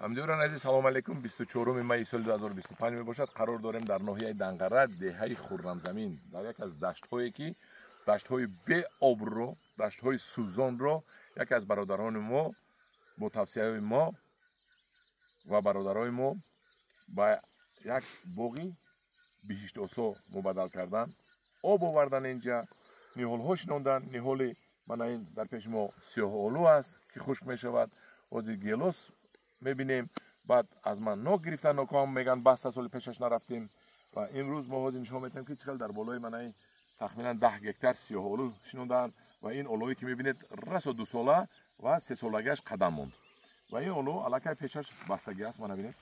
Ҳамдиёрон азиз, салом алейкум. 24 май соли 2025 мебошад. Қарор дорем дар ноҳияи Данғара, деҳаи Хуррамзамин, дар яке аз даштҳое ки даштҳои беобро, даштҳои сӯзонро яке аз бародарони мо бо тавсияҳои мо ва бародарои мо ба як боғи биҳиштосо мубаддал кардан, об овардан, инҷа ниҳолҳо шинондан. Ниҳоли мана ин дар пеши мо сиёҳолу аст, ки хушк мешавад. Ҳозир гелос мебинем. Баъд аз ман нок гирифтан, нокҳоам мегӯянд, баста соли пешаш нарафтем. Ва имрӯз мо ҳозир нишон медиҳем, ки чӣ хел дар болои мана ин тахминан 10 гектар сиёҳолу шинондаанд. Ва ин олое ки мебинед, расо 2 сола ва 3 солагиаш қадам монд ва ин олу аллакай пешаш бастагӣ аст. Мана бинед,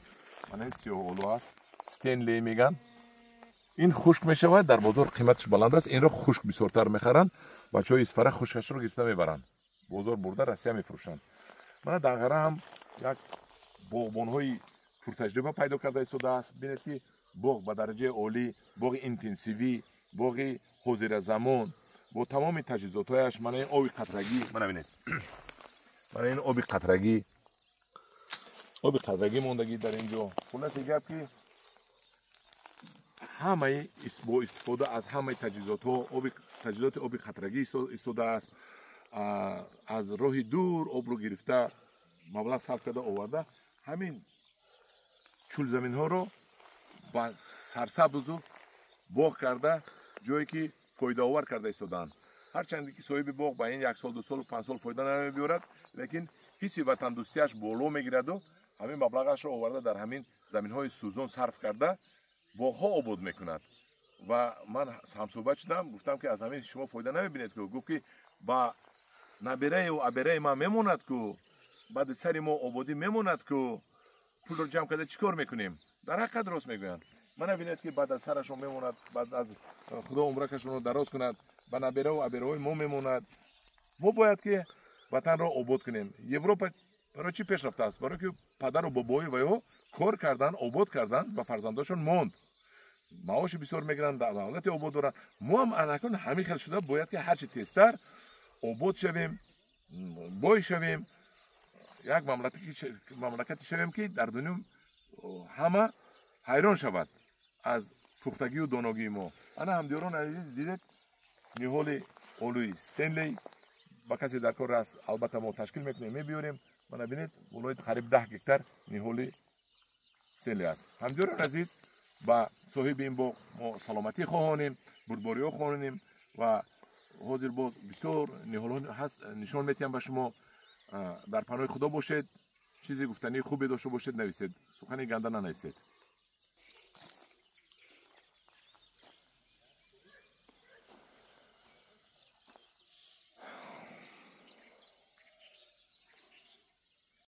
мана ин сиёҳолу аст, Стенлей мегӯянд. Ин хушк мешавад, дар бозор қиматаш баланд аст. Инро хушк бисёртар мехаранд бачаҳои Исфара, хушкашро гирифта мебаранд, бозор бурда, Россия мефурӯшанд. Мана Данғара ҳам як боғбонҳои пуртаҷриба пайдо карда истодааст. Бинед, ки боғ ба дараҷаи олӣ, боғи интенсивӣ, боғи ҳозиразамон бо тамоми таҷҳизотҳояш. Мана ин оби қатрагӣ, мана бинед, мана ин оби қатрагӣ, оби қатрагӣ мондагӣ дар ин ҷо. Хулоси гап, ки ҳамаи бо истифода аз ҳамаи таҷҳизотҳо, оби таҷҳизоти оби қатрагӣ истодааст. Аз роҳи дур обро гирифта, маблағ сарф карда оварда, ҳамин чӯлзаминҳоро ба сарсабзу боғ карда, ҷое ки фоидаовар карда истодаанд. Ҳарчанде ки соҳиби боғ ба ин як сол, 2 сол, 5 сол фоида намебиёрад, лекин ҳисси ватандӯстиаш боло мегираду ҳамин маблағашро оварда, дар ҳамин заминҳои сӯзон сарф карда, боғҳо обод мекунад. Ва ман ҳамсӯҳбат шудам, гуфтам, ки аз ҳамин шумо фоида намебинед ку? Гуфт, ки ба набераю абераи ман мемонад ку, баъди сари мо ободӣ мемонад ку, пулро ҷамъ карда чӣ кор мекунем? Дар ҳақиқат рост мегӯянд. Мана бинед, ки баъд аз сарашон мемонад, баъд аз Худо умракашонро дароз кунад, ба набераву абераҳои мо мемонад. Мо бояд ки ватанро обод кунем. Европа барои чӣ пеш рафтааст? Барое ки падару бобои вайҳо кор кардан, обод кардан, ба фарзандошон монд, маоши бисёр мегиранд, давлати обод доранд. Мо ҳам анакун ҳамин хел шуда, бояд ки ҳарчи тезтар обод шавем, бой шавем, як мамлакате шавем, ки дар дунё ҳама ҳайрон шавад аз пухтагию доногии мо. Ана, ҳамдиёрон азиз, дидед, ниҳоли олӯи Стенлей. Ба касе дар кор аст, албатта мо ташкил мекунем, мебиёрем. Мана бинед, болои қариб 10 гектар ниҳоли Стенлей аст. Ҳамдиёрон азиз, ба соҳиби ин боғ мо саломатӣ хоҳонем, бурдбориҳо хоҳонем. Ва ҳозир боз бисёр ниҳолҳо ҳаст, нишон метиҳам ба шумо. Дар паноҳи Худо бошед. Чизе гуфтании хубе дошта бошед, нависед, сухани ганда нанависед.